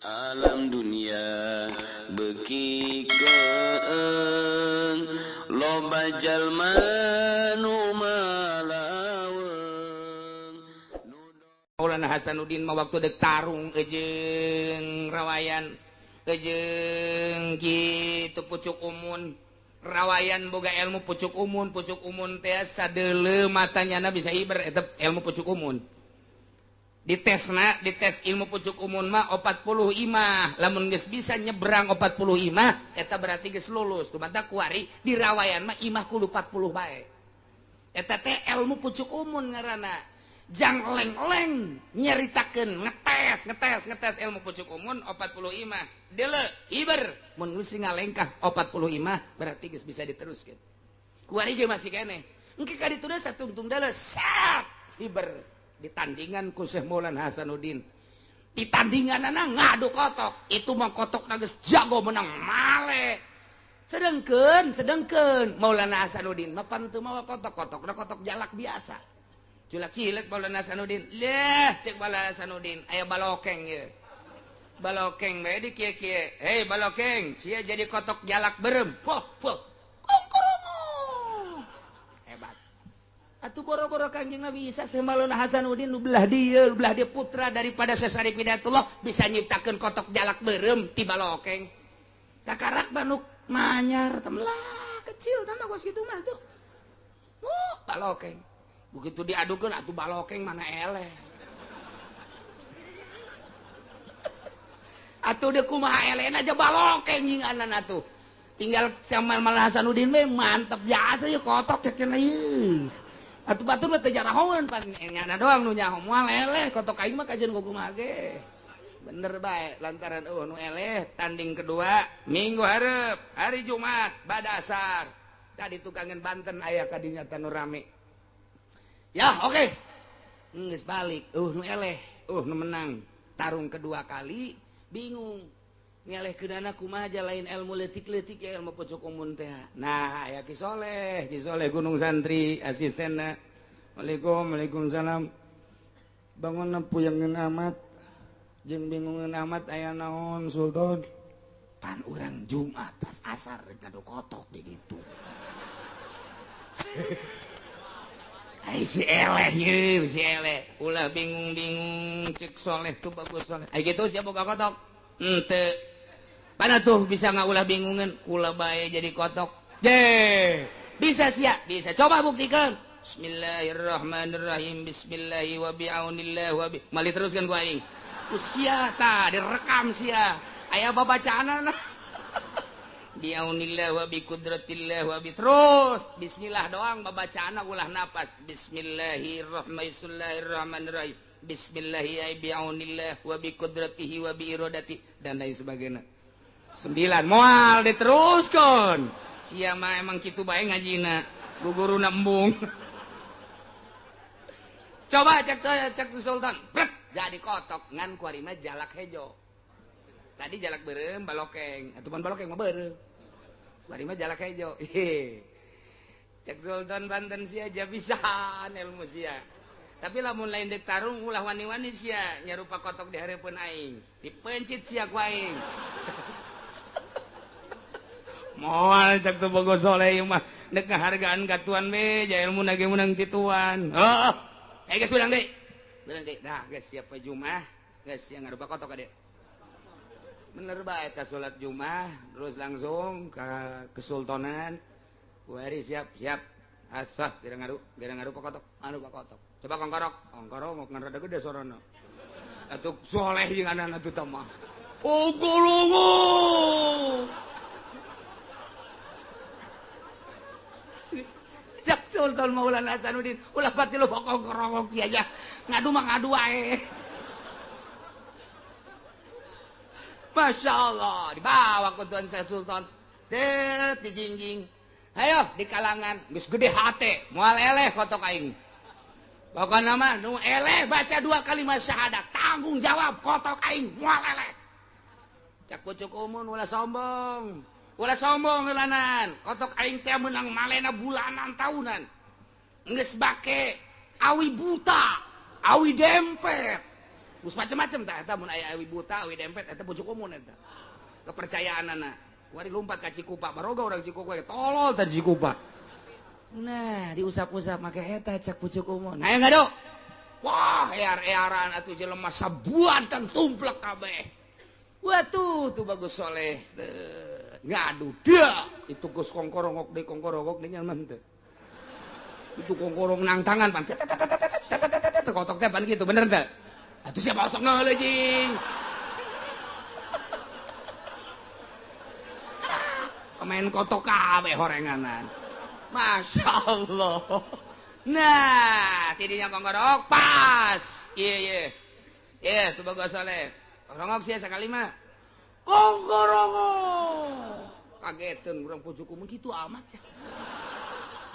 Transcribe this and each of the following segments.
Alam dunia beki keeng loba jalma nu malaweung. Maulana Hasanuddin mah waktu dek tarung jeung rawayan jeung kitu pucuk umun. Rawayan boga ilmu pucuk umun, pucuk umun teh sadeuleu matanyana bisa iber eta ilmu pucuk umun. Ditesna, dites ilmu pucuk umun mah 40 imah. Lamun geus bisa nyebrang 40 imah eta berarti geus lulus. Kumaha kuari di rawayan mah imah kudu 40 bae. Eta teh ilmu pucuk umun ngaranna. Jang leng-leng nyaritakeun ngetes ngetes ngetes ilmu pucuk umun 40 imah. Deuleu hiber mun geus ngalengkah 40 imah berarti geus bisa diteruskeun. Kuari ge masih keneh. Engke ka ditu satungtung deuleu sap hiber. Ditandingan ku Syekh Maulana Hasanuddin. Ditandinganana ngadu kotok. Itu mah kotok geus jago menang male. Sedengkeun, sedengkeun Maulana Hasanuddin mah pan teu mawa kotok, kotokna kotok jalak biasa. Culak cilek Maulana Hasanuddin. Leh, cek Maulana Hasanuddin aya balokeng ieu. Balokeng bae di kieu-kieu. Hei balokeng, sia jadi kotok jalak berem. Poh, poh. Kongkorongong. Hebat. Atuh boro-boro Kangjeng Nabi Isa Syekh Maulana Hasanuddin nu belah dieu, belah dieu putra daripada Syekh Syarif Hidayatullah bisa nyiptakeun kotok jalak berem ti balokeng. Kakarak manuk manyar temelah kecil nama gua kitu mah tuh. Balokeng. Begitu diadukeun atuh balokeng mana eleh. Atuh deui kumaha elehna aja balokeng nyinganan atuh. Tinggal sama Maulana Hasanuddin we mantep biasa ieu kotok cek cenah ieu. Atuh batur mah teu jarahoeun pan nyana doang nu nyaho moal eleh kotok aing mah kajeun kumaha ge. Bener bae lantaran eueuh nu eleh tanding kedua minggu hareup hari Jumat bada asar. Tadi tukangan Banten aya ka dinya teh nu rame. Ya oke. Geus balik eueuh nu eleh, eueuh nu menang. Tarung kedua kali bingung. Ngeleh keunana kumaha aja lain ilmu leutik-leutik ya ilmu pucuk umun teh. Nah, aya Ki Soleh, Ki Soleh Gunung Santri asistenna. Waalaikum, waalaikumsalam. Bangunna puyengeun amat jeung bingungeun amat aya naon Sultan. Pan urang Jumat tas asar rek ngadu kotok di ditu. Ai si eleh ieu, si eleh. Ulah bingung-bingung cek Soleh tuh bagus Soleh. Ai kitu sia boga kotok. Henteu. Mana tuh bisa ngaulah bingungan, kula bae jadi kotok. Je, bisa sia, bisa. Coba buktikan. Bismillahirrahmanirrahim. Bismillahi wa bi'aunillah wa bi. Mali teruskan ku aing. Usia ta direkam sia. Aya babacaanana. Bi'aunillah wa bi qudratillah wa bi terus. Bismillah doang babacaanna ulah napas. Bismillahirrahmanirrahim. Bismillahi bi'aunillah wa bi qudratihi wa bi iradati dan lain sebagainya. 9 moal diteruskan. Sia mah emang kitu bae ngajina. Guguruna embung. Coba cek cek Sultan. Brek, jadi kotok ngan kuari mah jalak hejo. Tadi jalak beureum balokeng, atuh pan balokeng mah beureum. Kuari mah jalak hejo. Cek Sultan Banten sia aja bisaan ilmu sia. Tapi lamun lain dek tarung ulah wani-wani sia nyarupa kotok di hareupeun aing. Dipencit sia ku aing. Moal cek tuh bogo soleh ieu mah nek ngahargaan ka tuan be ja ilmu na ge meunang ti tuan. Heeh. Eh geus bilang deui. Bilang deui. Dah geus siap we Jumat, geus sia ngarupa kotok ka dieu. Bener bae eta salat Jumat terus langsung ka kesultanan. Kuari siap siap. Asah geura ngaru, geura ngarupa kotok, ngarupa kotok. Coba kongkorok, kongkorok ngan rada gede sorana. Atuh soleh jeung anak atuh teh mah. Oh golongo. Cak Sultan Maulana Hasanuddin ulah pati lu kongkorok kieu aja. Ngadu mah ngadu wae. Masya Allah, dibawa ke Tuan Syekh Sultan. Tet dijingjing. Ayo di kalangan geus gede hate, moal eleh kotok aing. Pokokna mah nu eleh baca 2 kalimat syahadat, tanggung jawab kotok aing moal eleh. Cak pucuk umun ulah sombong. Ulah sombong heulanan. Kotok aing teh meunang malena bulanan tahunan. Geus bake awi buta, awi dempet. Geus macem-macem tah eta mun aya awi buta, awi dempet eta pucuk umun eta. Kepercayaanana. Wari lompat ka Cikupa, baroga urang Cikupa tolol tah Cikupa. Nah, diusap-usap make eta cak pucuk umun. Aya ngadu. Wah, ear-earan atuh jelema sabuatan tumplek kabeh. Wah tuh tuh bagus soleh. Ngadu dia itu geus kongkorongok deui kongkorongok deui nyaman teh. Itu kongkorong nang tangan pan. Kotok teh pan gitu bener teh. Atuh siapa osok ngeuleuh jing. Pemain kotok kabeh horenganan. Masya Allah. Nah, tidinya kongkorong pas. Iya iya. Iya, tuh bagus soleh. Kongkorong sih sekali mah. Kongkorong. Kagetan urang pucuk umum kitu amat ya.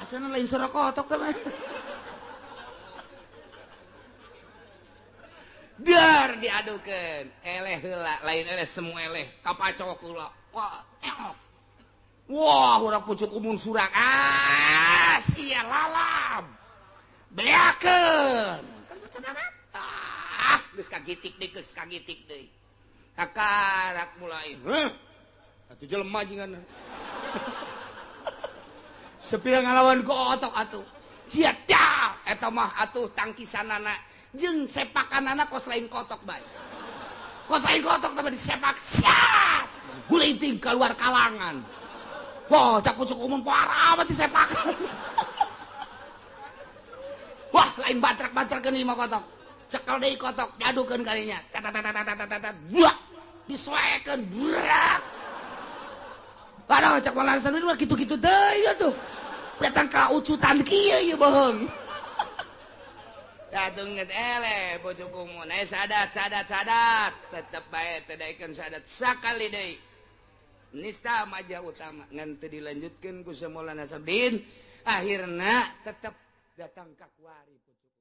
Asana lain suara kotok teh. Dar diadukeun. Eleh heula, lain eleh semua eleh. Kapacok heula. Wah, eok. Wah, urang pucuk umun surak. Ah, sia lalab. Beakeun. Ah, geus kagitik deui, geus kagitik deui. Kakarak mulai. Heuh. Atuh jelema jingan. Sepira ngalawan kotok atuh. Sia dah, eta mah atuh tangkisanana jeung sepakanana kos lain kotok bae. Kos lain kotok tapi disepak siat. Gulinting keluar kalangan. Wah, cak pucuk umum parah amat disepakan. Wah, lain batrak-batrakeun ieu mah kotok. Cekel deui kotok, diadukeun kalinya. Tat buah. Disoekeun burak. Aduh, cak malansan mah kitu-kitu deui atuh. Datang ka ucutan kieu ieu bohong. Atuh geus eleh pucuk umun. Sadat sadat sadat. Tetep bae teu daekeun sadat sakali deui. Nista majah utama ngan teu dilanjutkeun ku Maulana Sabdin akhirna tetep datang ka kuari pucuk.